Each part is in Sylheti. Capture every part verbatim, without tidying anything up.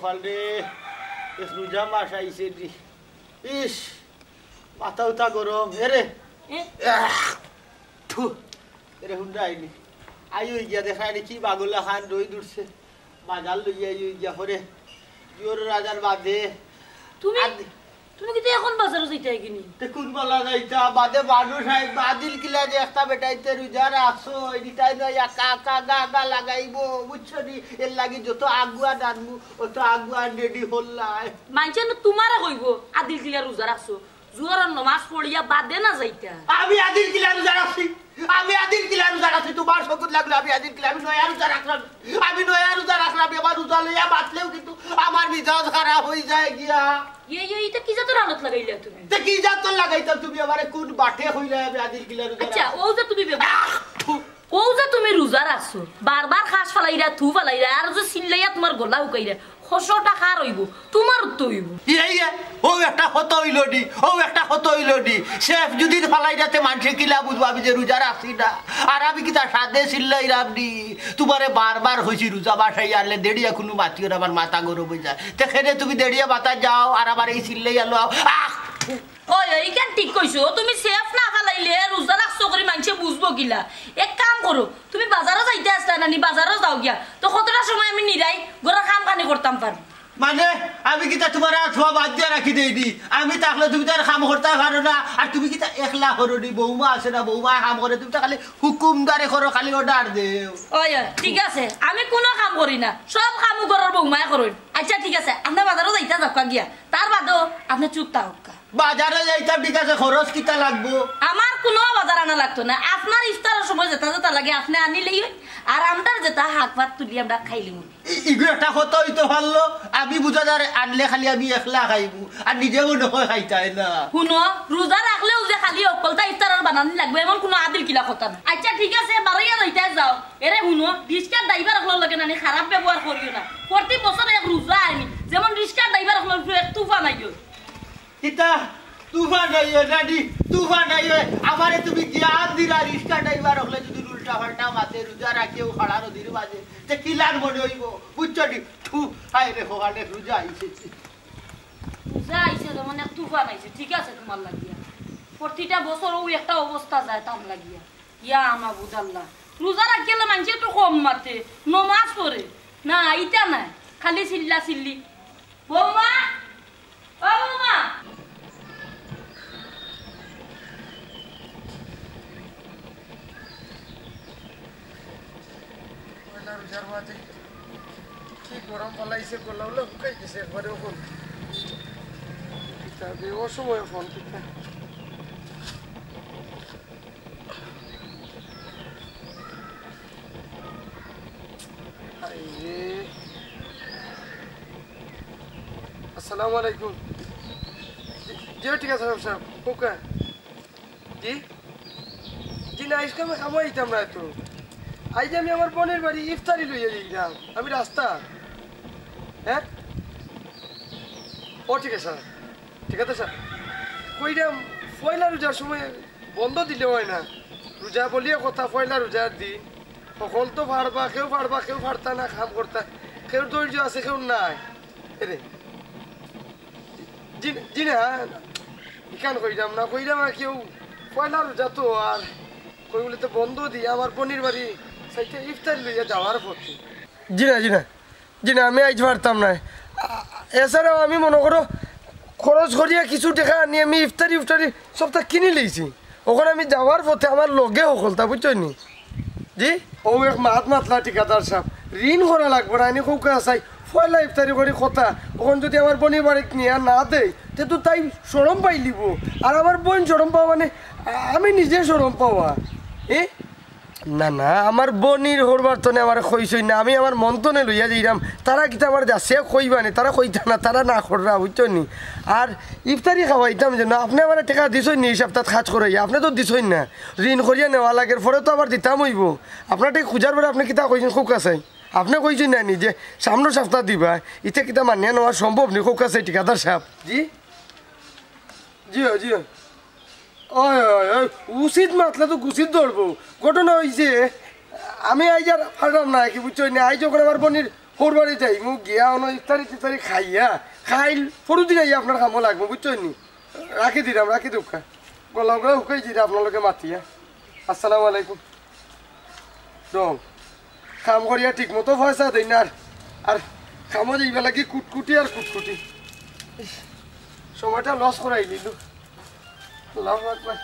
কপাল রে, এ রোজা মাস আইছে রে। ইস, মাথা উতা গরম। এরে, এ? আহ, থু, এরে হুন্ডা আইনি। আই অই গিয়া দেখা আইনি কি বাগলা খান রই দূরছে। বাজার লইয়া আই অই গিয়া পরে। জোর রাজার বাদে। তুমি, আদ- তুমি কিতা এখন বাজারো যাইতায় গিনি? তে কুন বালা যাইতা? বাদে মানুষ আই, আদিল কিলা যে একটা বেটাইতে রোজা রাখছো, এটাই নয়, কা, কা, গা, গা লাগাইবো, বুঝছো নি? এর লাগি যত আগুয়া ডানমু, অত আগুয়া রেডি হল্লায়। মানষে না তোমারে কইবো, আদিল কিলা রোজা রাখছো, জোহরর নমাজ পড়িয়া বাদে না যাইতা। আমি আদিল কিলা রোজা রাখছি, আমি আদিল কিলা রোজা রাখছি, তোমার চকুত লাগলো আমি আদিল কিলা, আমি নয়া রোজা রাখলাম, আমি নয়া রোজা রাখলাম, আমার রোজা লইয়া বাঁচলেও কিন্তু আমার মিজাজ খারাপ হয়ে যায় গিয়া। ইয়ে, ইয়ে, ইটা কি জাতর আলত লাগাইলা তুমি? তে কি জাতর লাগাইতাম, তুমি আমারে কোন বাটে কইলা আমি আদিল কিলা রোজা আচ্ছা, রাখছি? ও যে তুমি বেবা-, আহ, থু। ও যে তুমি রোজা রাখছো, বারবার খাস ফালাইরা, থু ফালাইরা, আর যে চিল্লাইয়া তোমার গলা হুকাইরা, খসটা কার অইবো? তোমার তো অইবো। ইয়ে, ইয়ে, ও একটা ক্ষত অইলো নি, ও একটা ক্ষত অইলো নি। শেফ যদি ফালাইরা তে মানষে কিলা বুঝবো আমি যে রোজা রাখছি না? আর আমি কিতা সাদে চিল্লাইরাম নি? তোমারে বারবার কইছি রোজা বাসাই আনলে দেড়িয়া কুনু মাতিও না, আমার মাথা গরম অই যায়। তে খেনে তুমি দেড়িয়া মাতা যাও আর আবার এই চিল্লাই আলো আও। আহ! ওই, ওই, ইখান ঠিক কইছো। তুমি শেফ না ফালাইলে রোজা রাখছো করি মানষে বুঝবো কিলা? এক কাম করো, তুমি বাজারো যাইতে আসলা না নি, বাজারো যাও গিয়া। তো কতটা সময় আমি নিরাই ঘরর কাম খানি করতাম পারি। মানে, আমি কিতা তোমার আর ছোয়া বাদ দিয়া রাখি দেই নি? আমি থাকলে তুমি তার কাম করতায় পারো না, আর তুমি কিতা একলা করো নি? বৌমা আছে না, বৌমায় কাম করে, তুমি তো খালি হুকুমদারি করো, খালি অর্ডার দেও। ওই, ওই, ঠিক আছে, আমি কুনু কাম করি না, সব কামউ ঘরর বৌমায় করইন। আচ্ছা, ঠিক আছে, আপনে বাজারো যাইতা যাউক্কা গিয়া, তার বাদেও আপনে চুপ থাকউক্কা। বাজারো যাইতাম, ঠিক আছে, খরচ কিতা লাগবো? আমার কুনু বাজার আনা লাগতো না, আপনার ইফতারর সময় যেটা যেটা লাগে আপনে আনিলেই অয়, আর আমরার যেটা হাত পাত তুলি আমরা খাইলিমু। ই-, ইগু একটা কথা অইতো পারলো, আমি বুঝা যার আনলে খালি আমি একলা খাইমু, আর নিজেও নহয় খাইতায় না। হুনো, রোজা রাখলেও যে খালি অকলতা ইফতারর বানানি লাগবো, এমন কুনু আদিল কিলা কথা না। আচ্ছা, ঠিক আছে, বারইয়া যাইতায় যাও। এরে হুনো, রিস্কার ড্রাইভার অকলর লগে নানি খারাপ ব্যবহার করিও না। প্রতি বছর এক রোজা আইনি, যেমন রিস্কার ড্রাইভার অকলর উপরে এক তুফান আইও। কিতা? তুফান আইও নানি, তুফান আইও। আমারে তুমি জ্ঞান দিরা, রিস্কা ড্রাইভার অকলে যদি উল্টা পাল্টা মাতে, রোজা রাখিও খাড়া নদীর মাঝে, তে কিলান মনে অইবো, বুঝছো নি? থু, হায় রে, হো, আরে রোজা আইছে। রোজা আইছে যেমন এক তুফান আইছে, ঠিক আছে তোমার লাগিয়া। প্রতিটা বছর অউ একটা অবস্থা যায় তার লাগিয়া। ইয়া মাবুদ আল্লাহ, রোজা রাখিলে মানষে একটু কম মাতে, নমাজ পড়ে না, ইটা নায়, খালি চিল্লা চিল্লি। বৌমা, ও বৌমা। পয়লা রোজার মাঝে কি গরম ফালাইছে, গলা উলা হুকাই গেছে একবারে। অখন কিতা বে, অসময়ে ফোন কিতা? হায় রে। আসসালামু আলাইকুম। জি, জি, ঠিক আছে, সাব সাব। ওকে। জি? জি না, আইজকে আমি কামো আইতাম না তো। আইজ আমি আমার বইনর বাড়ি ইফতারি লইয়া যাইরাম। আমি রাস্তা। হ্যাঁ? ও ঠিক আছে, স্যার। ঠিক আছে, স্যার। কইরাম, পয়লা রোজার সময় বন্ধ দিলে অয় না। রোজা বলিয়া কথা, পয়লা রোজার দিন। হকল তো পারবা, কেউ পারবা, কেউ পারতা না, কাম করতা। কেউর ধৈর্য আছে, কেউর নাই। এরে। জি, জি না, ইখান কইরাম না, কইরাম আর কেউ পয়লা রোজা তো আর কই বলে তো বন্ধ দিয়া আমার বইনর বাড়ি সাইডে ইফতার লইয়া যাওয়ার পথে। জি না, জি না, জি না, আমি আইজ পারতাম নায়। আ, এছাড়াও আমি মনো করো খরচ করিয়া কিছু টেকা আনি আমি ইফতারি উফতারি সবতা কিনি লইছি। অখন আমি যাওয়ার পথে আমার লগে হকলতা, বুঝছো নি? জি? ও এক মাত মাতলা ঠিকাদার সাব, ঋণ করা লাগবো না, আনি কউক্কা চাই, পয়লা ইফতারি করি কথা, অখন যদি আমার বইনর বাড়িত নিয়া না দেই, তে তো তাই শরম পাইলিবো, আর আমার বইন শরম পাওয়া মানে আ-, আমি নিজে শরম পাওয়া। এ? না, না, আমার বইনর হরবার তনে আমারে কইছইন না, আমি আমার মন তনে লইয়া যাইরাম, তারা কিতা আমারে যাচিয়া কইবা নি, তারা কইতা না, তারা না কররা, বুঝছো নি? আর ইফতারি খাওয়াইতাম যে না, আপনে আমারে টেকা দিছইন নি, ই সপ্তাত কাজ করাইয়া, আপনে তো দিছইন না। ঋণ করিয়া নেওয়া লাগের, পরে তো আবার দিতাম অইবো। আপনার টেকা খুজার পরে আপনে কিতা কইছইন, কউক্কা চাই? আপনে কইছইন না নি যে সামনর সপ্তাত দিবা, ইতা কিতা মানিয়া নেওয়া সম্ভব নি, কউক্কা চাই ঠিকাদার সাব? জি? জি অয়, জি অয়। অয়, অয়, অয়, উচিত মাতলে তো কুচিত ধরবো। ঘটনা অইছে, আমি আইজ আর পাররাম না, কি বুঝছো নি? আইজ অখন আমার বইনর হউর বাড়ি যাইমু, গিয়া অনো ইফতারি টিফতারি খাইয়া, খাইল পরদিন আইয়া আপনার কামো লাগমু, বুঝছইন নি? রাখি দিলাম, রাখি দেউক্কা। গলা গলা হুকাই দিলাম আপনার লগে মাতিয়া। আসসালামু আলাইকুম। রং, কাম করিয়া ঠিক মতো পয়সা দেই না আর, আর কামো যাইবার লাগি কুটকুটি আর কুটকুটি। ইস, সময়টা লস করাই দিল। আল্লাহু আকবার।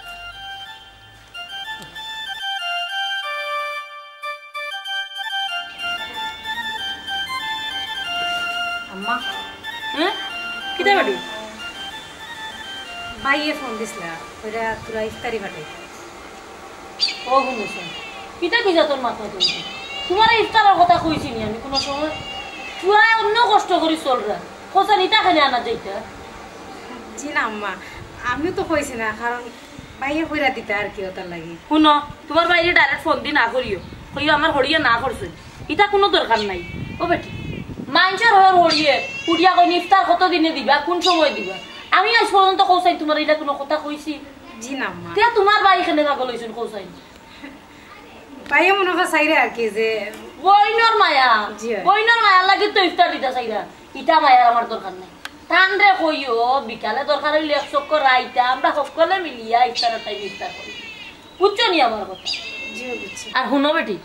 আম্মা। হ্যাঁ? কিতা বেটি? ভাইয়ে ফোন দিছলা, কইরা তোরা ইফতারি পাঠাই। ও হুনো হুনো, ইটা কি জাতর মাত মাতো তুমি? তুমারে ইফতারর কথা কইছি নি আমি কুনু সময়? তুরা অন্য কষ্ট করি চলরা। কওছাইন ইটা কেনে আনা যাইতা? জি না আম্মা, আমিও তো কইছি না, কারণ ভাইয়ে কইরা দিতা আর কি, ওটার লাগি। হুনো, তুমার ভাইরে direct ফোন দি না করিও, কইও আমার হড়িয়ে না করছে, ইটা কুনু দরকার নাই। ও বেটি, মাইনষর হউর হড়িয়ে উঠিয়া কইন ইফতার কত দিনে দিবা, কুন সময় দিবা? আমি আইজ পর্যন্ত কওছাইন তুমারে ইলা কুনু কথা কইছি? জি না আম্মা। তে তুমার ভাই কেনে পাগল অইছইন কওছাইন? ভাইয়ে মনে হয় চাইরা আর কি যে বইনর মায়া, জি অয়। বইনর মায়ার লাগি তো ইফতার দিতা চাইরা। ইটা মায়ার আমার দরকার নাই। তানরে কইও, বিকালে দরকার অইলে এক চক্কর আইতা, আমরা হক্কলে মিলিয়া ইফতারর টাইমে ইফতার করি। বুঝছো নি আমার কথা? জি, বুঝছি। আর হুনো বেটি,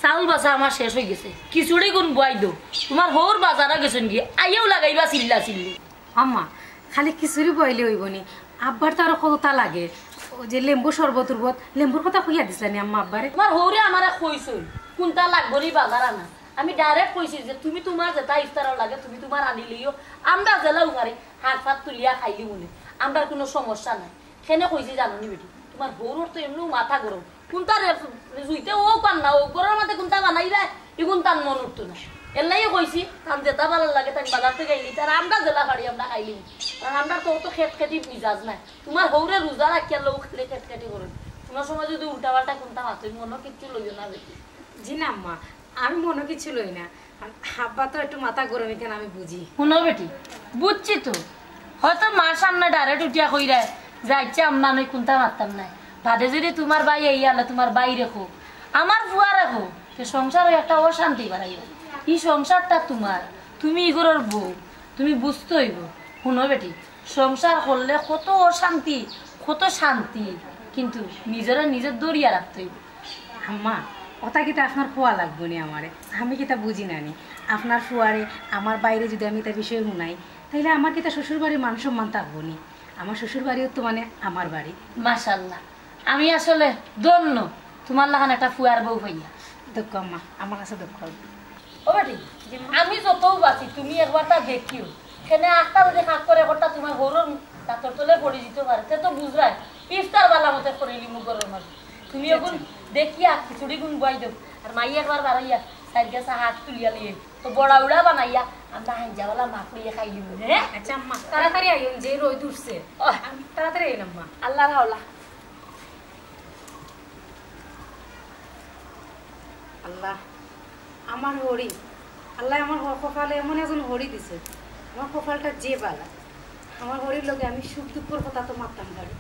চাউল বাছা আমার শেষ অইগেছে, খিচুড়ি গুন বওয়াই দেও। তুমার হউর বাজারো গেছইন গি, আইয়াউ লাগাইবা চিল্লা চিল্লি। আম্মা, খালি খিচুড়ি বওয়াইলে অইবো নি? আব্বার তো আরো কততা লাগে। ওই যে লেম্বু শরবত উরবত, লেম্বুর কথা কইয়া দিছলা নি আম্মা আব্বারে? তুমার হউরে আমারে কইছইন, কুনতা লাগবো নি বাজার আনা। আমি direct কইছি যে তুমি তুমার যেতা ইফতারর লাগে, তুমি তুমার আনি লইও, আমরা যেলাউ পারি হাত পাত তুলিয়া খাইলিমুনে, আমরার কুনু সমস্যা নাই। কেনে কইছি জানো নি বেটি? তুমার হউরর তো এমনেউ মাথা গরম। কুনতা রে, জুইতে অউ কান না, অউ ঘরর মাঝে কুনতা বানাইবা, ইগুন তান মনো উঠতো না। এরলাগি কইছি, তান যেতা ভালা লাগে, তান বাজার থাকি আইলি, তার আমরা যেলা পারি আমরা খাইলিমু। কারণ আমরার তো অত খেটখেটি মিজাজ নাই। তুমার হউরে রোজা রাখিয়া লউ খালি খেটখেটি করইন। কুনু সময় যুদি উল্টাপাল্টা কুনতা মাতইন, মনো কিচ্ছু লইও না বেটি। জি না আম্মা, আমি মনো কিচ্ছু লই না। আব্বা তো একটু মাথা গরম, ইখান আমি বুঝি। হুনো বেটি, বুঝছি তো। হয়তো মার সামনে direct উঠিয়া কইরায় যে, "আইচ্ছা আম্মা, আমি কুনতা মাততাম নায়।" বাদে যুদি তুমার ভাই আইয়া আলে তুমার ভাইরে কও, আমার ফুয়ারে কও, তে সংসারো একটা অশান্তি বাড়াইবা। ই সংসারটা তুমার, তুমি ই ঘরর বউ, তুমি বুঝতে অইবো। হুনো বেটি, সংসার করলে কত অশান্তি, কত শান্তি, কিন্তু নিজরে নিজে ধরিয়া রাখতে অইবো। আম্মা, ওটা কিতা আপনার ফুয়া লাগবো নি আমারে? আমি কিতা বুঝি না নি? আপনার ফুয়ারে, আমার ভাইরে যুদি আমি ইতা বিষয়ে হুনাই, তাইলে আমার কিতা শ্বশুর বাড়ির মান সম্মান থাকবো নি? আমার শ্বশুর বাড়িও তো মানে আমার বাড়ি। মাশাআল্লাহ, আমি আসলে ধন্য, তুমার লাখান একটা ফুয়ার বউ পাইয়া। দেখো আম্মা, আমার কাছে দেখো। ও বেটি, আমি যতউ বাঁচি, তুমি একবারতা দেখিও। কেনে আখতা যুদি খাক করে করতা, তুমার হউরর দাঁতর তলে পড়ি যিতো পারে। তে তো বুঝরায়, ইফতার ভালা মতে করিলিমু ঘরর মাঝে। তুমি অখন দেখিয়া খিচুড়ি গুন বওয়াই দেও। আর মাই একবার বারইয়া, চাইর গেছা হাত তুলিয়া লইয়া, তো বড়া উড়া বানাইয়া, আমরা হাইঞ্জা ভালা মাছ লইয়া খাইলিমু, হ্যাঁ? আইচ্ছা আম্মা, তাড়াতাড়ি আইও, যে রইদ উঠছে। ও। আমি তাড়াতাড়ি আইলাম মা। আল্লাহর হাওলা। আল্লাহ, আমার হরি, আল্লায় আমার হ-, কপালে এমন একজন হরি দিছে, আমার কপালটা যে বালা, আমার হরির লগে আমি সুখ দুঃখর কথা তো মাততাম পারি।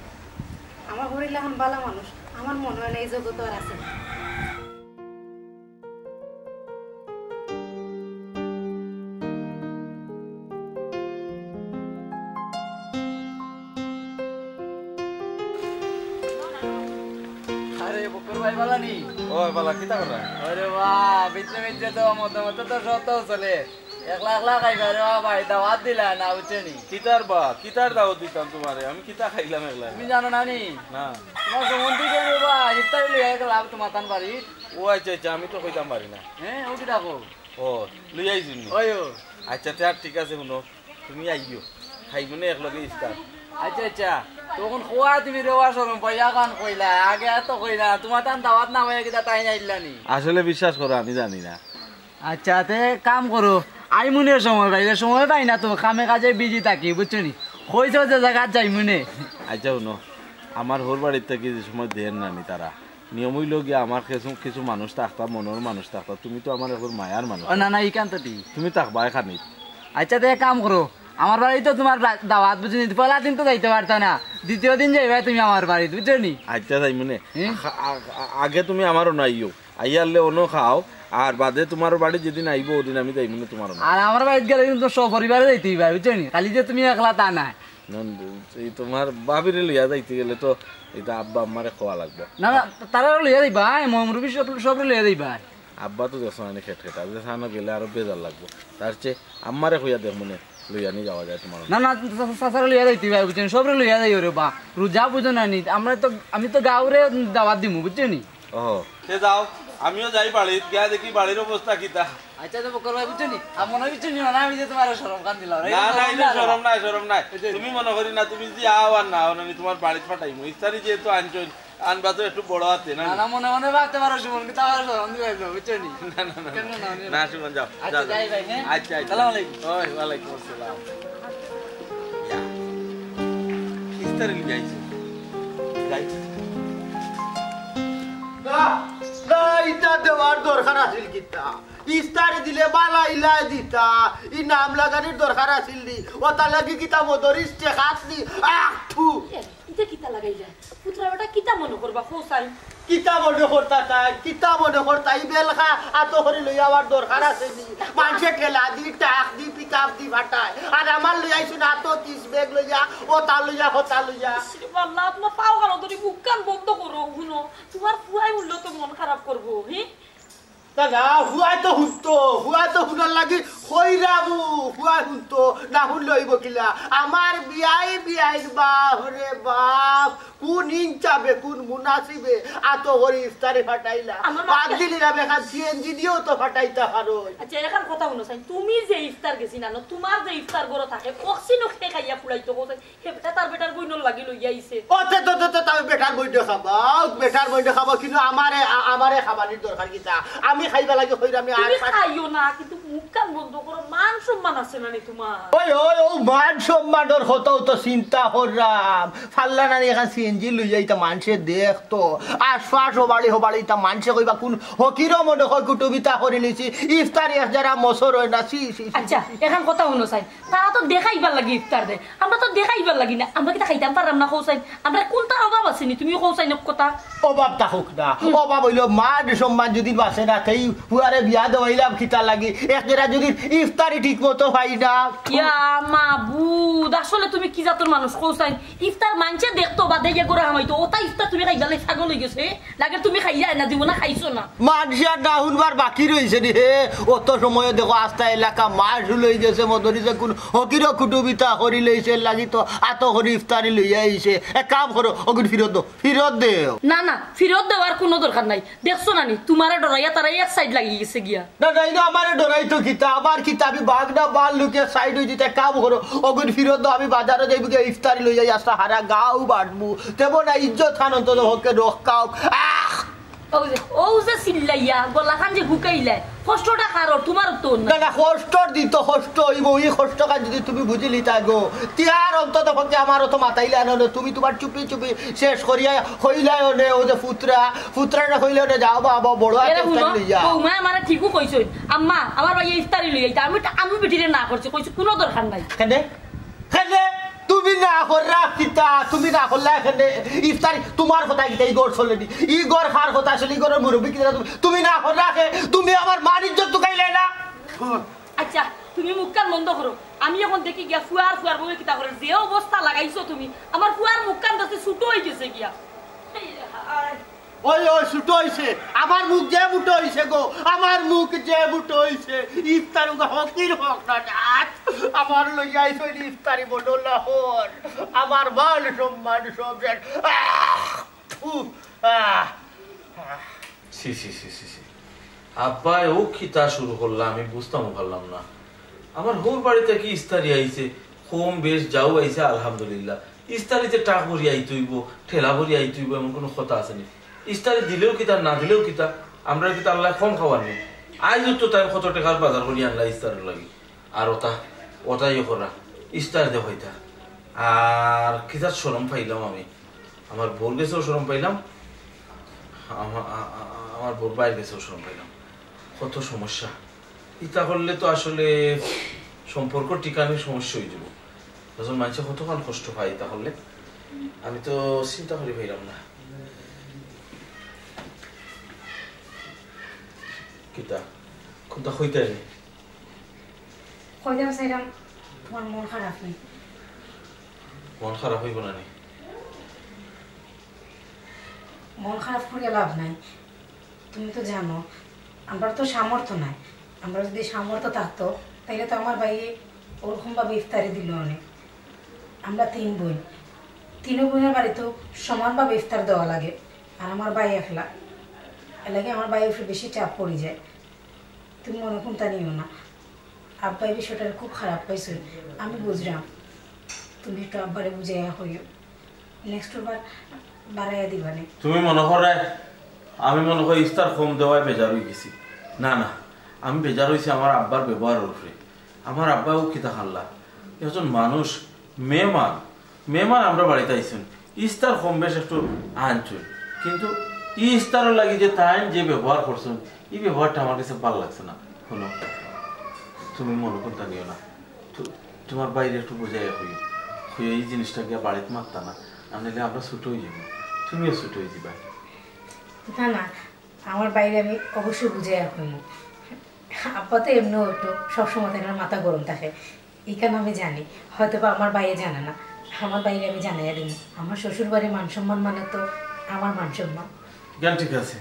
আমার হরির লাখান বালা মানুষ আমার মনো অয় না এই জগতো আর আছে না। আরে বকুর ভাই, বালা নি? ও বালা, কিতা কররা? আরে বাহ, বিদ্যে বিদ্যে তো মধ্যে মধ্যে তো সত্য চলে। একলা একলা খাইবা রে বাবা, ভাই দাওয়াত দিলা না, বুঝছো নি? কিতার বা, কিতার দাওয়াত দিতাম তুমারে? আমি কিতা খাইলাম একলা? তুমি জানো না নি? না। তুমার সম্বন্ধী জন রে বা, ইফতারি লইয়া গেলা তুমার তান বাড়ি। ও আইচ্ছা, আইচ্ছা, আমি তো কইতাম পারি না। হ্যাঁ, ও কিতা কও? ও, লইয়া আইছইন নি? ওই ও। আইচ্ছা, তে আর ঠিক আছে, হুনো, তুমি আইও, খাইমুনে একলগে ইফতার। আইচ্ছা, আইচ্ছা, তখন কওয়া তুমি রে বা শরম পাইয়া কান কইলা, আগে আর তো কইলা, তুমার তান দাওয়াত না অইয়া কিতা তাইন আইলা নি? আসলে বিশ্বাস করো, আমি জানি না। আইচ্ছা, তে কাম করো, আইমুনে সময় পাইলে, সময় পাই না তো, কামে কাজে busy থাকি, বুঝছো নি? কইছো যে জাগাত যাইমুনে। আইচ্ছা, হুনো, আমার হউর বাড়িত থাকি যে সময় দেন না নি তারা, নিয়ম অইলো গিয়া আমার কিছু, কিছু মানুষ থাকতা, মনর মানুষ থাকতা, তুমি তো আমার একজন মায়ার মানুষ। ও না, না, ইখান তো ঠিক। তুমি থাকবায় খানিত। আইচ্ছা, তে এক কাম করো, আমার বাড়িত তো তুমার দা-, দাওয়াত, বুঝছো নি? পয়লা দিন তো যাইতে পারতা না, দ্বিতীয় দিন যাইবায় তুমি আমার বাড়িত, বুঝছো নি? আইচ্ছা, যাইমুনে। হুম। আ-, আ-, আ-, আগে তুমি আমার অনো আইও। আইয়ারলে অনো খাও, আর বাদে তুমার বাড়ি যেদিন আইবো, ওদিন আমি যাইমু না তুমার না। আর আমার বাড়িত গেলে কিন্তু সপরিবারে যাইতে অইবা, বুঝছো নি? খালি যে তুমি একলা তা নায়। নন্দু, এই তুমার ভাবিরে লইয়া যাইতে গেলে তো এটা আব্বা আম্মারে কওয়া লাগবো। না না, তারা লইয়া যাইবা, আয়, মহমরুবি সব সবরে লইয়া যাইবা। আব্বা তো দেখছো না খেট খেটা, যে সানো গেলে আরো বেজার লাগবো। তার চেয়ে আম্মারে কইয়া দেখমুনে, লইয়া নি যাওয়া যায় তুমার। না না, চাচারে লইয়া যাইতে অইবা, বুঝছো নি? সবরে লইয়া যাইও রে বা। রোজা বুঝো না নি, আমরা তো, আমি তো গাউরে দাওয়াত দিমু, বুঝছো নি? ও, তে যাও, আমিও যাই বাড়িত, গিয়া দেখি বাড়ির অবস্থা কিতা। আচ্ছা, তো বকর ভাই, বুঝছো নি? আর মনে হয় বুঝছো নি, মানে আমি যে তুমার শরম খান দিলাম, না না, এটা শরম নাই, শরম নাই। তুমি মনে করি না, তুমি যে আও আর না আও না, আমি তুমার বাড়িত পাঠাইমু। ইফতারি যেহেতু আনছইন, আনবা তো একটু বড় আতে, না? না না, মনে মনে ভাবতে পারো সুমন, কিন্তু আমার শরম দিলাইছো, বুঝছো নি? না না না, কেন না, আমি না সুমন, যাও। আচ্ছা, যাও, যাও। যাই ভাই, হ্যাঁ? আচ্ছা আচ্ছা। সালাম আলাইকুম। ওই, ওয়ালাইকুম আসসালাম। ইয়া। ইফতারি লইয়া আইছো। যাই। না, না, ইটা দেওয়ার দরকার আছিল কিতা? ইফতারি দিলে বালা ইলা দিতা, ই নাম লাগানির দরকার আছিল নি? ওটা লাগি কিতা মদরিস টেকাস নি? আহ, থু! এ, ইটা কিতা লাগাইলা? পুতরা বেটা কিতা মনে করবা, কও চাই? কিতা মনে করতা তাই? কিতা মনে করতা? ই বেলকা আতো করি লইয়া আবার দরকার আছে নি? মানষে ঠেলা দি, টাক দি, পিক আপ দি ফাটায়, আর আমার লইয়া আইছইন আতো তিস ব্যাগ লইয়া, ওটা লইয়া, হতা লইয়া। ইস রে আল্লাহ, তুমার পাও খানো ধরি, মুখ কান বন্ধ করো, হুনো। তুমার ফুয়ায় হুনলে তো মন খারাপ করবো, হি? না না, হুয়ায় তো হুনতো, হুয়ায় তো হুনার লাগি কইরামু, হুয়ায় হুনতো, না হুনলে অইবো কিলা? আমার বিয়াই বিয়াইর বাপ রে বাপ, কুন ইনসাফে, কুন মুনাসিবে আতো করি ইফতারি ফাটাইলা? আমার মাথা- বাদ দিলি না, বেকার সিএনজি দিয়েও তো ফাটাইতা পারো। আচ্ছা, এখন কথা হুনো চাই, তুমি যে ইফতার গেছি না, তুমার যে ইফতার ঘরো থাকে, অক্সিনো খে খাইয়া ফুলাইতো, কও চাই, হে বেটা তার বেটার বইনর লাগি লইয়া আইছে। ও, তে, তে, তে, তে, তাও বেটার বইনে খাবা, বেটার বইনে খাবা, কিন্তু আমারে, আ-, আমারে খাবানির দরকার কিতা? আমি খাইবা লাগি কইরাম, আমি আর তুমি পা- খাইও না, কিন্তু মুখ কান বন্ধ করো, মান সম্মান আছে না নি তুমার? ওই, ওই, ও মান সম্মানর কথাও তো চিন্তা কররাম। ফাল্লা নানি এখান সিএনজি লইয়া ইতা মানষে দেখতো। আশপাশ হবাড়ি হবাড়ি ইতা মানষে কইবা কুন হকিরও মনে হয় কুটুমিতা করি লিছি। ইফতারি এক যারা মসর হয় না, সি, সি, সি। আচ্ছা, এখন কথা হুনো চাই, তারা তো দেখাইবার লাগি ইফতার দেয়, আমরা তো দেখাইবার লাগি না, আমরা কিতা খাইতাম পাররাম না, কও চাই? আমরা কুনটার অভাব আছে নি, তুমি কও চাই না কথা? অভাব থাকুক না, অভাব অইলো মান সম্মান যদি বাঁচে না, তেই পুয়ারে বিয়া দেওয়াইলাম কিতা লাগি? এক জেরা যদি ইফতারি ঠিক মতো পাই না। ইয়া মাবুদ, আসলে তুমি কি জাতর মানুষ, কও চাই? ইফতার মানষে দেখতো, বাদে গিয়া ঘরো হামাইতো, ওটা ইফতার তুমি খাইবার লাগি পাগল অইগেছো, হে? লাগে তুমি খাইয়া না, জীবনে খাইছো না। মানষে আর না হুনবার বাকি রইছে নি, হে? অত সময় দেখো আস্তা এলাকা মাস লই গেছে, মদরিছে কুন হকিরও কুটুমিতা করি লইছে, লাগি তো আতো করি ইফতারি লইয়া আইছে। এক কাম করো, অগুন ফিরত দেও, ফিরত দেও। না না, ফিরত দেওয়ার কুনু দরকার নাই। দেখছো না নি, তুমারে ডরাইয়া তারা এক সাইড লাগি গেছে গিয়া। না, না, ইনো আমারে ডরাইতো কিতা, আমার কিতা, আমি বাঘ না বাল লুকে সাইড অই যিতে। কাম করো, অগুন ফিরত দেও, আমি বাজারো যাইমু গিয়া ইফতারি লইয়া আস্তা হারা গাউ বাটমু। তেমন না, ইজ্জত খান অন্তত হকে রক্ষা হোক। আহ! ও যে, ও যে চিল্লাইয়া, গলাখান যে হুকাইলায়, কষ্টটা কারো, তুমার তো না। না, না, কষ্ট দিত, কষ্ট অইবো। ই কষ্ট খান যদি তুমি বুঝিলিতা গো, তে আর অন্তত পক্ষে আমার অত মাতাইলা না, না, তুমি তুমার চুপি চুপি শেষ করিয়া কইলায় অনে, ও যে পুতরা, পুতরা না কইলে অনে, যাও বাবা, বড় এরে আতে হুনো, লইয়া। বৌমায় আমারে ঠিকউ কইছইন, আম্মা, আমার ভাইয়ে ইফতারি লই আইতা, আমি, আমি বেটিরে না করছি, কইছি কুনু দরকার নাই। কেনে? কেনে? তুমি না কররা কিতা? তুমি না করলা কেনে? ইফতারি তুমার কথা কিতা? ই ঘর চলে নি? ই ঘর কার কথা চলে? ই ঘরর মুরব্বি কিতা? তুমি, তুমি না কররা কে? তুমি আমার মান ইজ্জত তুকাইলে না? আচ্ছা, তুমি মুখ কান বন্ধ করো। আমি এখন দেখি গিয়া ফুয়ার, ফুয়ার বউয়ে কিতা করে। যে অবস্থা লাগাইছো তুমি, আমার ফুয়ার মুখ কান দেখছি ছোট অই গেছে গিয়া। ওই, ওই, ছোট অইছে। আমার মুখ যে মুটো অইছে গো, আমার মুখ যে মুটো অইছে। ইফতার উগা হকির হক না জাত। আমার লইয়া আইছইন ইফতারি বড় লাহর। আমার মান সম্মান সব শেষ। আহ! উফ! আহ! ছি ছি ছি ছি ছি। আব্বায় ও কিতা শুরু করলা, আমি বুঝতামও পারলাম না। আমার হউর বাড়ি থাকি ইফতারি আইছে, কম বেশ যাউ আইছে, আলহামদুলিল্লাহ। ইফতারিতে ট্রাক ভরি আইতে অইবো, ঠেলা ভরি আইতে অইবো, এমন কুনু কথা আছে নি? ইফতারি দিলেও কিতা, না দিলেও কিতা, আমরার কিতা আল্লায় কম খাওয়ার নি? আইজ তো তাইন কত টেকার বাজার করি আনলা ইফতারর লাগি। আর ওটা, ওটাই করা, ইফতার দেওয়াইতা। আর কিতা শরম পাইলাম আমি, আমার বউর গেছেও শরম পাইলাম, আমা-, আ-, আ-, আমার বউর ভাইর গেছেও শরম পাইলাম। কত সমস্যা। ইতা করলে তো আসলে সম্পর্ক টিকানির সমস্যা অই যিবো। একজন মানষে কতখান কষ্ট পায় ইতা করলে, আমি তো চিন্তা করি পাইলাম না। কিতা? কুনতা কইতায় নি? কইতাম চাইরাম, তুমার মন খারাপ নি? মন খারাপ অইবো না নি? মন খারাপ করিয়া লাভ নাই। তুমি তো জানো, আমরার তো সামর্থ্য নাই। আমরার যুদি সামর্থ্য থাকতো, তাইলে তো আমার ভাইয়ে ওরকম ভাবে ইফতারি দিলো অনে। আমরা তিন বইন, তিনো বইনর বাড়িত সমানভাবে ইফতার দেওয়া লাগে, আর আমার ভাই একলা। এরলাগি আমার ভাইর উপরে বেশি চাপ পড়ি যায়। তুমি মনো কুনতা নিও না। আব্বায় বিষয়টারে খুব খারাপ পাইছইন, আমি বুঝরাম। তুমি একটু আব্বারে বুঝাইয়া কইও, নেক্সট বার বাড়াইয়া দিবানে। তুমি মনো কররায় আমি মনো করি ইফতার কম দেওয়ায় বেজার অইগেছি। না, না, আমি বেজার অইছি আমার আব্বার ব্যবহারর উপরে। আমার আব্বাও কিতা খাল্লা, একজন মানুষ, মেহমান, মেহমান আমরার বাড়িত আইছইন, ইফতার কম বেশ একটু আনছইন, কিন্তু ই ইফতারর লাগি যে তাইন যে ব্যবহার করছইন, ই ব্যবহারটা আমার কাছে ভালা লাগছে না। হুনো, তুমি মনো কুনতা নিও না, তু- তুমার ভাইরে একটু বুঝাইয়া কইও, কইও ই জিনিসটা গিয়া বাড়িত মাততা না, আর নাইলে আমরা ছুটো অইযিমু, তুমিও ছুটো অইযিবায়। না, না, আমার ভাইরে আমি অবশ্যই বুঝাইয়া কইমু। আব্বা তো এমনেও একটু সবসময় তান মাথা গরম থাকে, ইখান আমি জানি। হয়তো বা আমার ভাইয়ে জানে না, আমার ভাইরে আমি জানাইয়া দিমু। আমার শ্বশুর বাড়ির মান সম্মান মানে তো আমার মান সম্মান। জ্ঞান ঠিক আছে,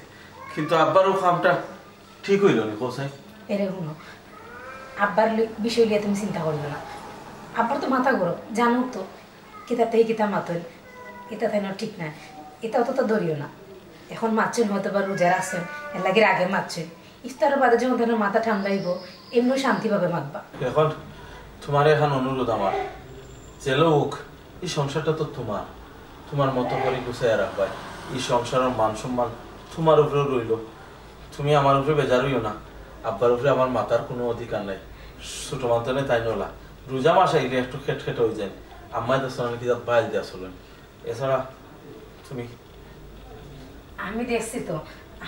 কিন্তু আব্বার অউ কামটা ঠিক অইলো নি, কও চাই। এরে হুনো, আব্বার লি- বিষয় লইয়া তুমি চিন্তা করিও না। আব্বার তো মাথা গরম, জানো তো, কিতা থাকি কিতা মাতইন, ইতা তাইনর ঠিক নায়। ইতা অততা ধরিও না। এখন মাতছইন হয়তো বা রোজা রাখছইন, এরলাগি রাগে মাতছইন। ইফতারর বাদে যখন তানর মাথা ঠান্ডা অইবো, এমনেও শান্তিভাবে মাতবা। এখন তুমার একখান অনুরোধ আমার, যেলা অউক, ই সংসারটা তো তুমার, তুমার মতো করি গুছাইয়া রাখবায়। ই সংসারর মান সম্মান তুমার উপরেউ রইলো। তুমি আমার উপরে বেজার অইও না, আব্বার উপরে আমার মাতার কুনু অধিকার নাই। ছুটো মানতনে তাইন অলা, রোজা মাস আইলে একটু খেটখেটা অইযাইন। আম্মায় দেখছো না নি কিতা বাইল দিয়া চলইন। এছাড়া তুমি আমি দেখছি তো,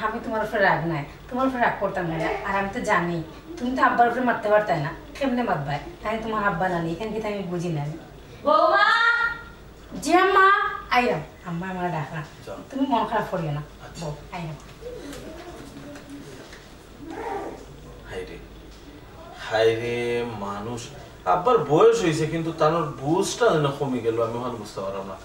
আমি তুমার উপরে রাগ নাই, তুমার উপরে রাগ করতাম না। আর আমি তো জানি, তুমি তো আব্বার উপরে মাততে পারতায় না, কেমনে মাতবায়? তাইন তুমার আব্বা না নি, ইখান কিতা আমি বুঝি না। বৌমা! জি আম্মা, আইরাম। আম্মা আমারে ডাকরা। যাও। তুমি মন খারাপ করিও না। আচ্ছা। বউ, আইরাম। হায়রে, হায়রে মানুষ, আব্বার বয়স অইছে কিন্তু তানর বুঝটা যেন কমি গেলো, আমি অখান বুঝতাম পারলাম না।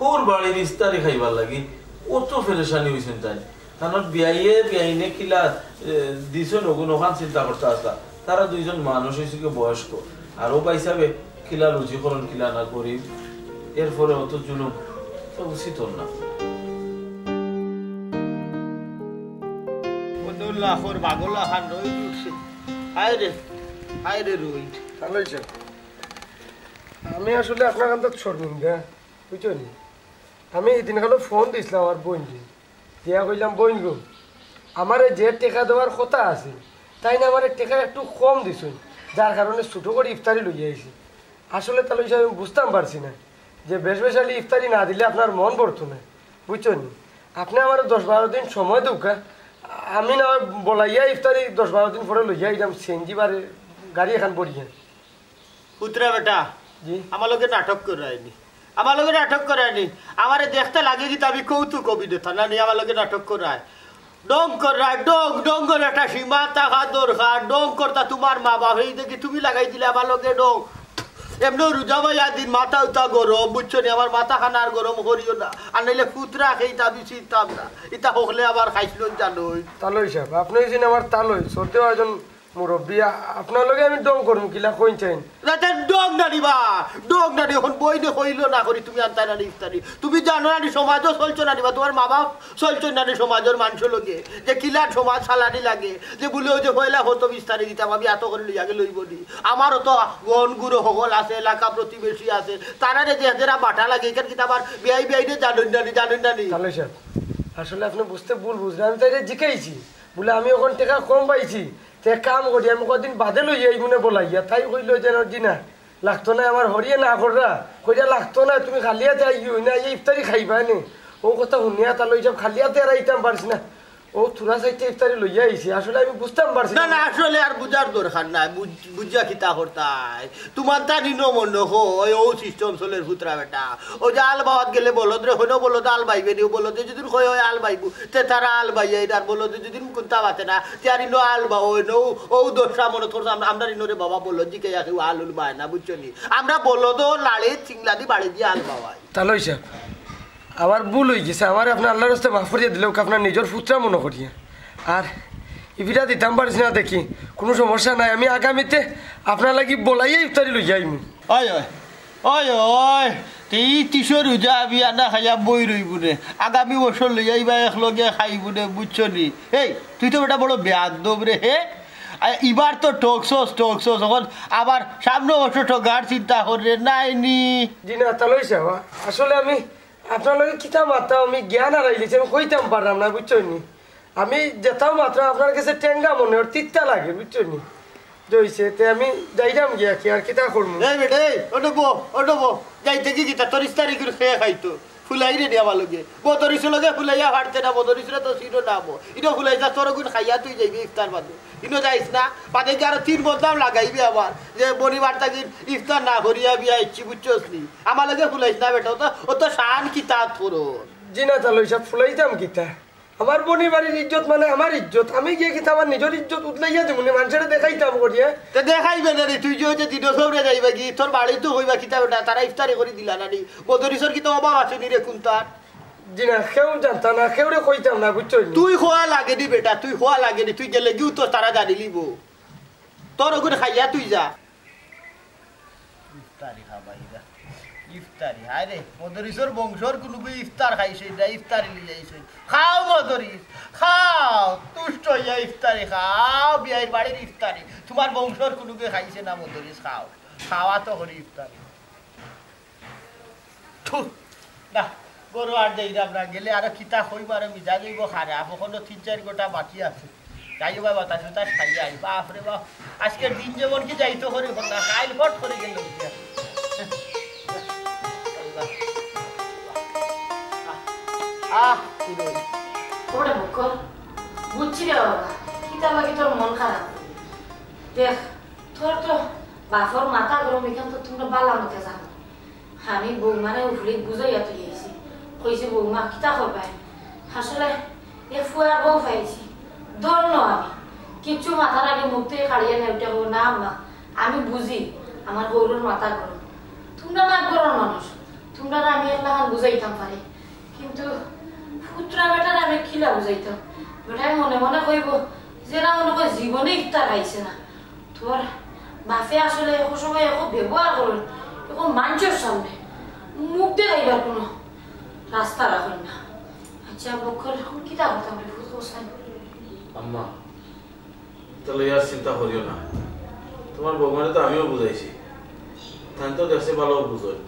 হউর বাড়ির ইফতারি খাইবার লাগি অত পেরেশানি অইছইন তাইন। তানর বিয়াইয়ে বিয়াইনে কিলা, এ, দিছইন অগুন অখান চিন্তা করতা আছলা। তারা দুইজন মানুষ অইছে কি বয়স্ক, আর অউ ভাইসাবে কিলা রুজি করইন কিলা না গরিব, এরপরে অত জুলুম তো উচিত অর না। কত লাখর বাগলা খান রইদ উঠছে। হায় রে, হায় রে রইদ। তালই সাব, আমি আসলে আপনার কান্দাত শরমিন্দা, বুঝছো নি? আমি হিদিন কালো ফোন দিছলাম আমার বইনরে, দিয়া কইলাম, "বইন গো, আমারে যে টেকা দেওয়ার কথা আছিল, তাইন আমারে টেকা একটু কম দিছইন, যার কারণে ছুটো করি ইফতারি লইয়া আইছি।" আসলে তালই সাব, আমি বুঝতাম পারছি না যে বেশ বেশ আলি ইফতারি না দিলে আপনার মন ভরতো না, বুঝছো নি? আপনে আমারে দশ বারো দিন সময় দেউক্কা, আমি না হয় বলাইয়া ইফতারি দশ বারো দিন পরে লইয়া আইলাম, সিএনজি বারে গাড়ি একখান ভরিয়া। পুতরা বেটা, জি। আমার লগে নাটক করায়নি, আমার লগে নাটক করায়নি। আমারে দেখতে লাগে কিতা আমি কৌতুক অভিনেতা না নি, আমার লগে নাটক করায়। ঢং করায়, ঢং, ঢংর একটা সীমা থাকা দরকার। ঢং করতা তুমার মা বাপ, এই দেখি তুমি লাগাই দিলে আমার লগে ঢং। এমনেও রোজা মাইয়া দিন, মাথা উতা গরম, বুঝছো নি? আমার মাথা খান আর গরম করিও না, আর নাইলে পুতরা খেইতা আমি চিনতাম না। ইতা হকলে আবার খাইছলইন জানোই। তালই সাব, আপনে অইছইন আমার তালই, শ্রদ্ধেয় একজন মুরব্বী, আ-, আপনার লগে আমি ঢং করমু কিলা কইন চাইন? রাতে ঢং নাড়িবা, ঢং নাড়ি। এখন বইনে কইলো না করি তুমি আনতায় না নি ইফতারি। তুমি জানো না নি সমাজও চলছো না নি বা তুমার মা বাপ চলছো না নি সমাজর মানষর লগে, যে কিলার সমাজ চালানি লাগে, যে বুলে অউ যে পয়লা কত বিশ তারিখ দিতাম আমি এত করি লইয়া গেলে অইবো নি। আমারও তো গন গুরু হকল আছে, এলাকা প্রতিবেশী আছে, তারারে যে যেরা বাটা লাগে, ইখান কিতা আমার বিয়াই বিয়াইনে জানইন না নি, জানইন না নি। তালই সাব, আসলে আপনে বুঝতে ভুল বুঝরা, আমি তাইরে জিকাইছি, বুলে আমি অখন টেকা কম পাইছি, তে এক কাম করি, আমি কয়দিন বাদে লইয়া আইমুনে বলাইয়া। তাই কইলো যে, "না, জি না, লাগতো না, আমার হরিয়ে না কররা, কইরা লাগতো না, তুমি খালি আতে আইও না, এই ইফতারি খাইবা নে।" অউ কথা হুনিয়া তালই সাব খালি আতে আর আইতাম পারছি না। ও তোরা চাইরটা ইফতারি লইয়া আইছি, আসলে আমি বুঝতাম পারছি না। না, না, আসলে আর বুঝার দরকার নাই। বুঝ-, বুঝিয়া কিতা করতায়? তুমার তার ইনো মনো অয়, অউ system চলের ফুতরা বেটা। অউ যে আল বাওয়াত গেলে বলদরে কইন, বলদে আল বাইবে নি, বলদে যুদি কয় অয় আল বাইবো, তে তারা আল বাইয়া, আর বলদে যুদি কুন্তা মাতে না, তে আর ইনো আল বাওয় না, অউ, অউ দশা মনো করছে, আমরা, আমরার ইনো রে বাবা বলদ জিকাইয়া কেউ আল উল বায় না, বুঝছো নি? আমরা বলদও লাড়ে চিংলাদি বাড়ি দিয়া আল বাওয়াই। তালই সাব, আমার ভুল অইগেছে, আমারে আপনে আল্লার ওয়াস্তে মাফ করিয়া দিলে, অউকে আপনার নিজর ফুতরা মনো করিয়া। আর ইফিরা দিতাম পারছি না দেখি, কুনু সমস্যা নাই, আমি আগামীতে আপনার লাগি বলাইয়া ইফতারি লইয়া আইমু। অয়, অয়, অয়, অয়, তি তিশো রুজা বিয়া না খাইয়া বই রইবু নে, আগামী বছর লইয়া আইবা একলগে খাইবু নে, বুঝছো নি? এই, তুই তো বেটা বড় বেয়াদব রে, হে? আ, ইবার তো ঠকছস, ঠকছস, অখন আবার সামনে বছর ঠকার চিন্তা কর রে, নায় নি? জি না, তালই সাব, আসলে আমি আপনার লগে কিতা মাততাম, আমি জ্ঞান হারাই গেছি, আমি কইতাম পারলাম না, বুঝছো নি? আমি যেতাম মাত্র আপনার গেছে টেঙ্গা মনে অর, তিতা লাগে, বুঝছো নি? যে অইছে, তে আমি যাইরাম গিয়া, কি আর কিতা করমু? এই বেটা, এই, অনো ব, অনো ব। যাইতে কি কিতা, তোর ইফতারি করে খেয়ে খাইতো। ফুলাই রে নি আমার লগে। বদরিসর লগে ফুলাইয়া পারতে না, বদরিসরে তো চিনো না ব। ইনো ফুলাই যা, তোর গুণ খাইয়া তুই যাইবি ইফতার বাদে। ইনো যাইস না, বাদে গিয়া আরো তিন বদনাম লাগাইবি আবার। যে বনিবার থাকি ইফতার না করিয়া বিয়া আইছি, বুঝছস নি? আমার লগে ফুলাইস না বেটা, অত, অত শান কিতা তোর? জি না, তালই সাব, ফুলাইতাম কিতা? আমার বনিবাড়ির ইজ্জত মানে আমার ইজ্জত। আমি গিয়া কিতা আমার নিজর ইজ্জত উতলাইয়া দিমু নি, মানষরে দেখাইতাম করিয়া? তে দেখাইবে না রে, তুই যে অউ যে দিন সবরে যাইবা কি, তোর বাড়িত কইবা কিতা বেটা, তারা ইফতারি করি দিলা না নি? বদরিসর কিতা অভাব আছে নি রে কুন্তার? জি না, কেউ জানতা না, কেউরে কইতাম না, বুঝছো নি? তুই কওয়া লাগে নি বেটা, তুই কওয়া লাগে নি, তুই গেলে গিয়াউ তো তারা জানিলিবো। তোর অগুন খাইয়া তুই যা। ইফতারি খাবাইরা। ইফতারি, হায় রে, মদরিসর বংশর কুনুগু ইফতার খাইছে না, ইফতারি লই আইছে। খাও মদরিস, খাও, তুষ্ট অইয়া ইফতারি খাও, বিয়াইর বাড়ির ইফতারি। তুমার বংশর কুনুগু খাইছে না মদরিস, খাও। খাওয়া তো করি ইফতারি। থু, না, গরু আর দেই না আমরা, গেলে আরো কিতা কইব, আরো মিজাজ অইব খারাপ, অখনো তিন চাইর ঘন্টা বাকি আছে। যাই বা বাতাস উতাস খাইয়া আই, বাপ রে বাপ, আজকের দিন যেমন কি যাইতো করি না, কাইল ফট করি গেল। আহ, কি রই। ওরে বকর, বুঝছি রে বাবা, কিতা লাগি তোর মন খারাপ? দেখ, তোর তো বাপর মাথা গরম, ইখান তো তুমরা বালা মতে জানো। আমি বৌমারে উফুলিত বুঝাইয়া তুই আইছি। কইছি, "বৌমা, কিতা করবায়? আসলে এ ফুয়ার বউ পাইছি। ধন্য আমি। কিচ্ছু মাথার আগে মুখ থাকি কাড়িয়া নেউটা কইবো না আম্মা, আমি বুঝি আমার বউর মাথা গরম। তুমরা না ঘরর মানুষ, তুমরারে আমি একলাখান বুঝাইতাম পারি, কিন্তু ফুতরা বেটারে আমি কিলা বুঝাইতাম? বেটায় মনে মনে কইবো, যেরা মনে কয় জীবনে ইফতার খাইছে না।" তোর বাপে আসলে একো সময় একো ব্যবহার করইন, একো মানষর সামনে মুখ দেখাইবার কুনু রাস্তা রাখইন না। আচ্ছা, বকর, অখন কিতা করতাম রে, ফুত হোসেন? আম্মা, তাইলে আর চিন্তা করিও না, তুমার বৌমারে তো আমিও বুঝাইছি, তাইন তো দেখছি বালা বুঝইন,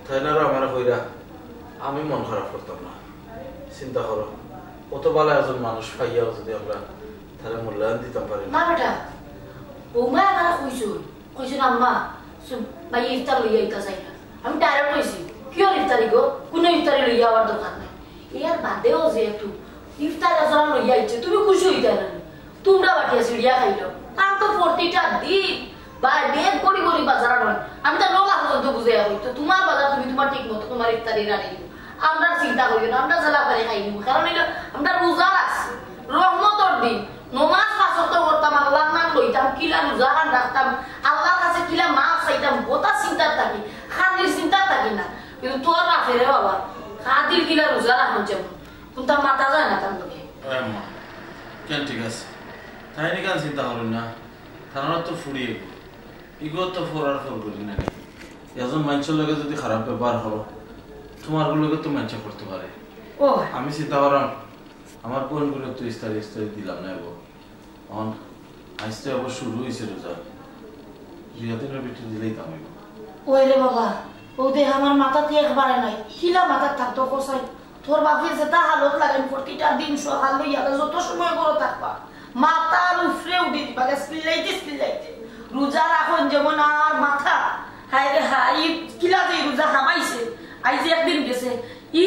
তাইন আরো আমারে কইরা আমি মন খারাপ করতাম না। চিন্তা করো, অত বালা একজন মানুষ পাইয়াও যুদি আমরা তারে মূল্যায়ন দিতাম পারি না। না বেটা, বৌমায় আমারে কইছইন, কইছইন, "আম্মা, সু-, ভাইয়ে ইফতার লইয়া আইতা চাইরা।" আমি direct কইছি, "কিওর ইফতারি গো? কুনু ইফতারি লইয়া আওয়ার দরকার নাই।" এর বাদেও যেহেতু ইফতার আচার লইয়া আইছে, তুমি খুশি অইতায় না নি? তুমরা বাটিয়া ছিড়িয়া খাইলাও। তান তো প্রতিটা দিন বা ব্যাগ ভরি ভরি বাজার আনইন। আমি তো নলা পর্যন্ত বুঝাইয়া কই, তো তুমার বাজার তুমি তুমার ঠিক মতো তুমার ইফতারি রানি দিও। আমরা চিন্তা করিও না, আমরা যেলা পারি খাই নিমু। কারণ অইলো আমরা রোজা রাখছি, রহমতর দিন, নমাজ পাঁচ ওয়াক্ত পড়তাম, আল্লার নাম লইতাম, কিলা রোজাখান রাখতাম, আল্লার কাছে কিলা মাফ চাইতাম, গোটা চিন্তাত থাকি, খানির চিন্তাত থাকি না। কিন্তু তোর বাপে রে বাবা, খাদির কিলা রোজা রাখইন যেমন, কুন্তা মাতা যায় না তান লগে। ওই আম্মা, কেন ঠিক আছে? তাইন ইখান চিন্তা করইন না। তান তো ফুড়ি ইগু। ইগু তো ফরার ফর করি না। একজন মানষর লগে যুদি খারাপ ব্যবহার করো, তুমার লগে তো মানষে করতে পারে। ও। আমি চিন্তা করলাম, আমার বইনগুরে তো ইফতারি ইফতারি দিলাম না এবার। অখন আইজ তো আবার শুরু অইছে রোজা, দুই দিনর ভিতরে দিলেই কাম অইবো। ওই রে বাবা, অউ দেখ আমার মাথাত একবারে নাই। কিলা মাথাত থাকতো কছাই? তোর বাপে যেতা হালত লাগাইন, প্রতিটা দিন সকাল লইয়া যত সময় ঘরো থাকবা, মাথার উপরে উঠি দিবা, চিল্লাইতে চিল্লাইতে। রোজা রাখইন যেমন আর মাথা, হায় রে হায়, ই কিলা যে রোজা হামাইছে, আইজ একদিন গেছে, ই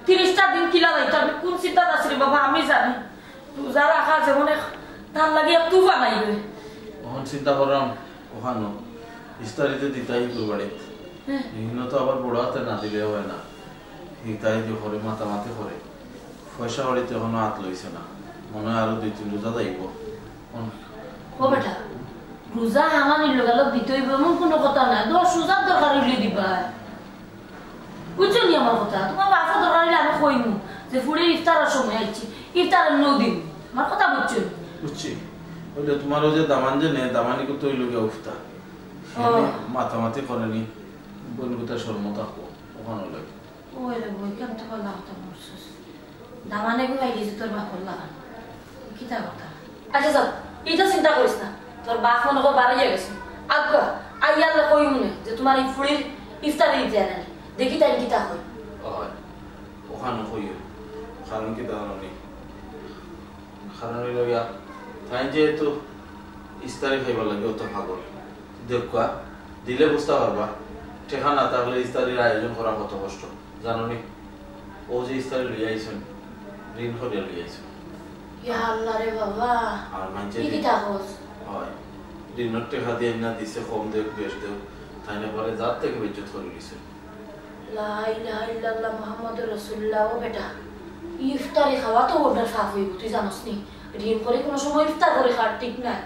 তিরিশটা দিন কিলা যাইতো, আমি কুন চিন্তাত আছি রে বাবা, আমি জানি। রোজা রাখা যেমন এক, তার লাগি এক তুফান আইবে। অখন চিন্তা করলাম, অখানো ইফতারি তো দিতায় কুরবানিত। হ্যাঁ। ইনো তো আবার বড় আতে না দিলে অয় না। ইফতারি যে করে, মাতামাতি করে। পয়সা কড়ি তো অখনো আত লইছে না। মনে অয় আরো দুই তিন রোজা যাইবো। অন- ও বেটা, রোজা আমানির লগে লগ দিতে অইবো, এমন কুনু কথা নায়। দশ রোজার দরকার অইলে দিবা। বুঝছো নি আমার কথা? তুমার বাফর দরকার অইলে আমি কইমু যে ফুড়ির ইফতারর সময় আইছে, ইফতার নু দিমু। আমার কথা বুঝছো নি? বুঝছি। অইলে তুমার অউ যে দামান যে নে, দামানি কত অইলো গিয়া উফতা। ও। এনে মাতামাতি করে নি, বইন কথা শরম থাকবো, অখানো লই। ওই রে বই, কেন তো পাল্লা কথা বলছিস? দামানে গু আইলি যে তোর বাফর লাগা। কিতা কথা? আচ্ছা, যা, ইটা চিন্তা করিস না। তোর বাফ মনে কর বাড়াইয়া গেছে। আজ্ঞা, আইয়ালে কইমু নে যে তুমার ই ফুড়ির ইফতারি দিতে আনে। দেখি তাইন কিতা কয়। অয়, অখানো কইও। কারণ কিতা জানো নি? কারণ অইলো গিয়া, তাইন যেহেতু ইফতারি খাইবার লাগি অত পাগল। দেখবা, দিলে বুঝতা পারবা, টেকা না থাকলে ইফতারির আয়োজন করা কত কষ্ট। জানো নি? অউ যে ইফতারি লইয়া আইছইন, ঋণ করিয়া লইয়া আইছইন। ইয়া আল্লাহ রে বাবা। আর মানষে ই ঋণ কিতা কস? অয়। ঋণর টেকা দিয়া না দিছে, কম দেউক, বেশ দেউক, তাইন একবারে জাত থাকি বেইজ্জত করি দিছে। লা ইলাহা ইল্লাল্লাহ মুহাম্মাদুর রাসূলুল্লাহ। ও বেটা, ইফতারি খাওয়া তো অউটার পাপ অইবো, তুই জানোস নি? ঋণ করি কুনু সময় ইফতার করি খাওয়া ঠিক নায়।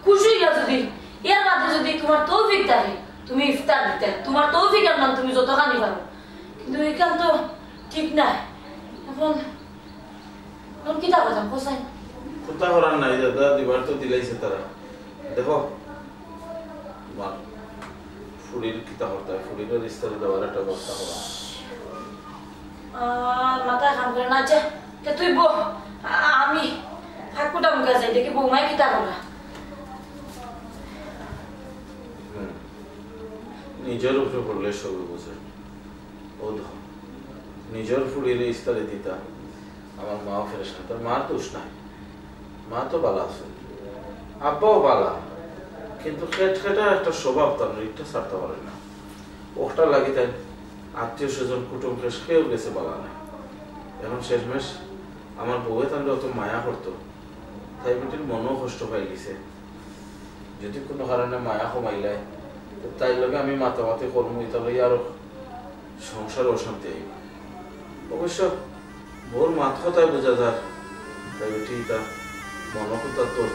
খুশি অইয়া যুদি, এর বাদে যুদি তুমার তৌফিক থাকে, তুমি ইফতার দিতায়, তুমার তৌফিকর নাম তুমি যতখানি পারো। কিন্তু ইখান তো ঠিক নায়। অখন, অখন কিতা করতাম, কোসাই? কুন্তা করার নাই দাদা, দিবার তো দিলাইছে তারা। দেখো, তুমার ফুড়ির কিতা করতায়, ফুড়ির ইফতারি দেওয়ার একটা ব্যবস্থা করো। আর মাথায় কাম করে না। আচ্ছা, তে তুই বো, আ-, আমি ফাঁকুটা মুখে যাই, দেখি বৌমায় কিতা কররা। হুম। নিজর উপরে পড়লে সবে বুঝে। অউ দেখো, নিজর ফুড়িরে ইফতারি দিতা, আমার মাও ফেরেশান। তার মার দোষ নাই, মা তো বালা আছে, আব্বাও বালা, কিন্তু খেটখেটার একটা স্বভাব, তার ইটা ছাড়তা পারে না। অটার লাগি তাইন আত্মীয় স্বজন, কুটুম, কেউ গেছে বালা নাই। অখন শেষমেশ আমার বউয়ে তানরে অত মায়া করতো, তাই বেটির মনও কষ্ট পাইলিছে। যুদি কুনু কারণে মায়া কমাইলায়, তে তাইর লগে আমি মাতামাতি করমু, ইতা লইয়া আরো সংসারে অশান্তি আইবো। অবশ্য বউর মাত কথায় বুঝা যার, তাই বেটি ইতা মনো কুন্তা ধরতো।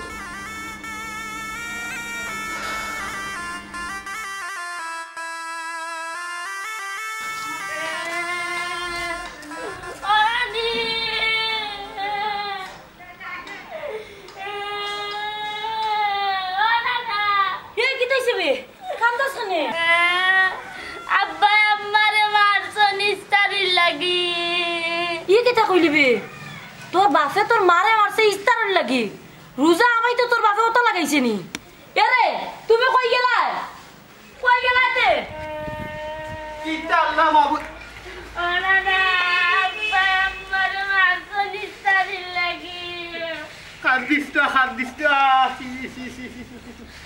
এ, কিতা অইছে বে? কান্দস কেনে? আব্বায় আম্মারে মারছইন ইফতারির লাগি। ই কিতা কইলি বে? তোর বাফে তোর মারে মারছে ইফতারির লাগি? রোজা আমাইতো তোর বাফে অতা লাগাইছে নি? এরে, তুমি কই গেলায়? কই গেলায় তে? কিতা আল্লাহ মাবুদ। ও না না, আব্বায় আম্মারে মারছইন ইফতারির লাগি। কান্দিস না, কান্দিস না। ছি, ছি, ছি।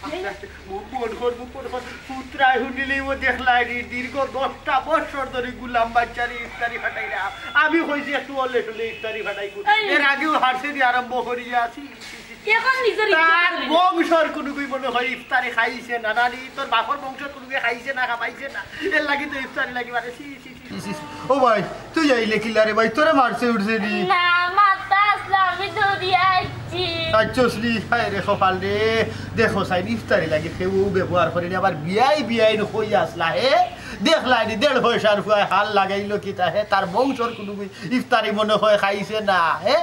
আস্তে, আস্তে। মুখ বন্ধ কর, মুখ বন্ধ কর। পুতরায় হুনিলেউ দেখলায় নি, দীর্ঘ দশটা বছর ধরি গুলাম বাচ্চারে ইফতারি ফাটাইরা। আমি কইছি একটু অলে টলে ইফতারি ফাটাইমু। এই। এর আগেও হারছে দি আরম্ভ করিয়া। ছি, ছি, ছি। অখন নিজর ইজ্জত তার বংশর কুনুগুই মনে অয় ইফতারি খাইছে না, না নি? তোর বাফর বংশর কুনুগুই খাইছে না, খাবাইছে না। এর লাগি তো ইফতারি লাগি মারে। ছি, ছি, ছি। ইস, ইস। ও ভাই, তুই আইলে কিলা রে ভাই? তোরে মারছে উঠছে নি? না, মারতা আছলা, আমি দৌড়িয়া আইছি। আইছস নি? হায় রে কপাল রে। দেখো চাইন, ইফতারি লাগি কেউ ব্যবহার করে নি, আবার বিয়াই বিয়াই কই আছলা, হে? দেখলায় নি, দেড় পয়সার ফুয়ায় হাল লাগাইলো কিতা, হে? তার বংশর কুনুগুই ইফতারি মনে অয় খাইছে না, হে?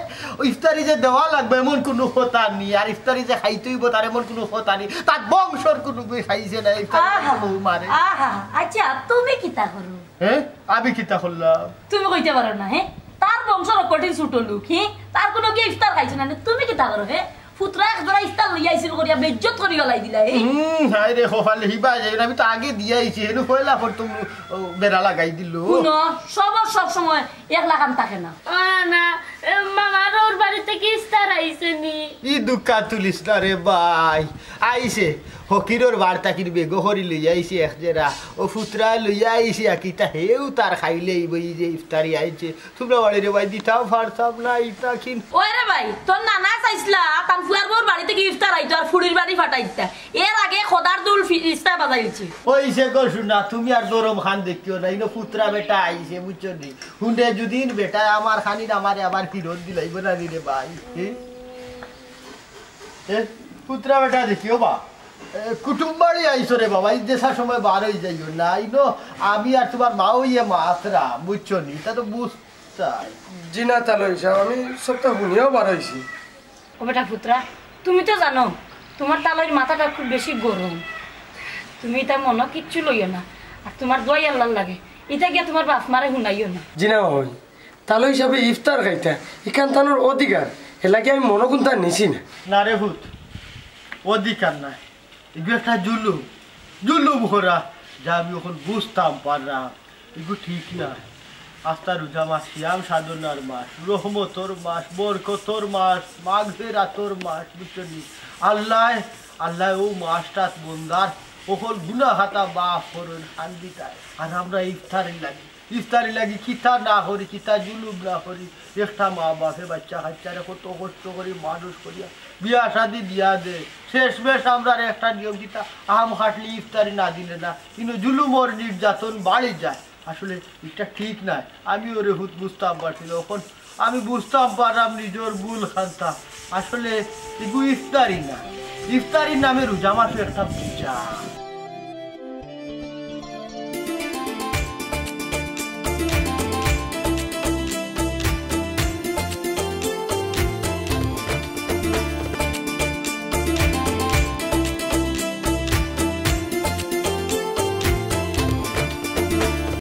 ইফতারি যে দেওয়া লাগবো এমন কুনু কথা নি, আর ইফতারি যে খাইতে অইবো তার এমন কুনু কথা নি। তার বংশর কুনুগুই খাইছে না, ইফতারি আহা, বউ মারে। আহা, আচ্ছা, তুমি কিতা করো? হে? আমি কিতা করলাম? তুমি কইতে পারো না, হে? তার বংশর কঠিন ছোট লোক, হে? তার কুনুগুয়ে ইফতার খাইছে না, তুমি কিতা করো, হে? পুতরা এক জোড়া ইফতার লইয়া আইছিল করিয়া বেইজ্জত করি ফালাই দিলা, হে? হুম, হায় রে কপাল, হিবা যাই না, আমি তো আগে দিয়া আইছি, হেনু পয়লা পর তুমি, ও, বেড়া লাগাই দিল। হুনো, সবর সব সময় এক লাখান থাকে না। ও না, এ, মামার ওর বাড়ি থাকি ইফতার আইছে নি? ই দুঃখা তুলিস না রে ভাই, আইছে। ফকিরর বাড়ি থাকি বেগো করি লইয়া আইছি এক জেরা, ও ফুতরা লইয়া আইছি আকিতা, হেউ তার খাইলে এই বই যে ইফতারি আইছে, তোমরা বাড়ি রে ভাই দিতাম পারতাম না ইতা কিন। ওই রে ভাই, তোর নানা চাইছলা তান ফুয়ার বউর বাড়ি থাকি ইফতার আইতো আর ফুড়ির বাড়ি ফাটাইতা। এর আগে খোদার দুল ফিরিস্তা বাজাইলছে। ওই সে গো শুনা, তুমি আর গরম খান দেখিও না, ইনো ফুতরা বেটা আইছে, বুঝছো নি? হুন্ডে যুদিন বেটা আমার খানির আমারে আবার ফিরত দিলাইব না রে ভাই। এ? এ, ফুতরা বেটা দেখিও বা। এ, কুটুম বাড়ি আইছো রে বাবা, এই দেশার সময় বার হয়ে যাইও না। ইনো আমি আর তোমার মা ওই মাতরা, বুঝছো নি? তা তো বুঝতাই। জি না, তালই সাহেব, আমি সবটা শুনিয়াও বার হইছি। ও বেটা ফুতরা, তুমি তো জানো, তোমার তালইর মাথাটা খুব বেশি গরম। তুমি ইতা মনো কিচ্ছু লইও না। আর তোমার দোয়াই আল্লাহর লাগে, ইতা গিয়া তোমার বাপ মারে হুনাইও না। জি না ভাই, তালই সাহেব ইফতার খাইতা, ইখান তানর অধিকার, এর লাগি আমি মনো কুন্তা নিছি না। না রে ফুত, অধিকার নাই, এগু একটা জুলুম, জুলুম করা, যা আমি অখন বুঝতাম পারলাম, এগু ঠিক না। আস্তা রোজা মাস, সিয়াম সাধনার মাস, রহমতর মাস, বরকতর মাস, মাগফিরাতর মাস, বুঝছো নি? আল্লাহ, আল্লাহ ও মাসটাত বন্দার অকল গুনা খাতা মাফ করইন, শান্তি দেয়। আর আমরা ইফতারির লাগি, ইফতারির লাগি কিতা না করি, কিতা জুলুম না করি। একটা মা বাপে বাচ্চা কাচ্চারে কত কষ্ট করি মানুষ করিয়া বিয়া শাদি দিয়া দে। শেষমেশ আমরার একটা নিয়ম কিতা, আম কাটলে ইফতারি না দিলে না, কিন্তু জুলুমর নির্যাতন বাড়ি যায়। আসলে এটা ঠিক নায়। আমি ওরে হুত বুঝতাম পারছি না, অখন আমি বুঝতাম পারলাম নিজর ভুল খান্তা। আসলে এগু ইফতারি না, ইফতারির নামে রোজা মাসও একটা পূজা।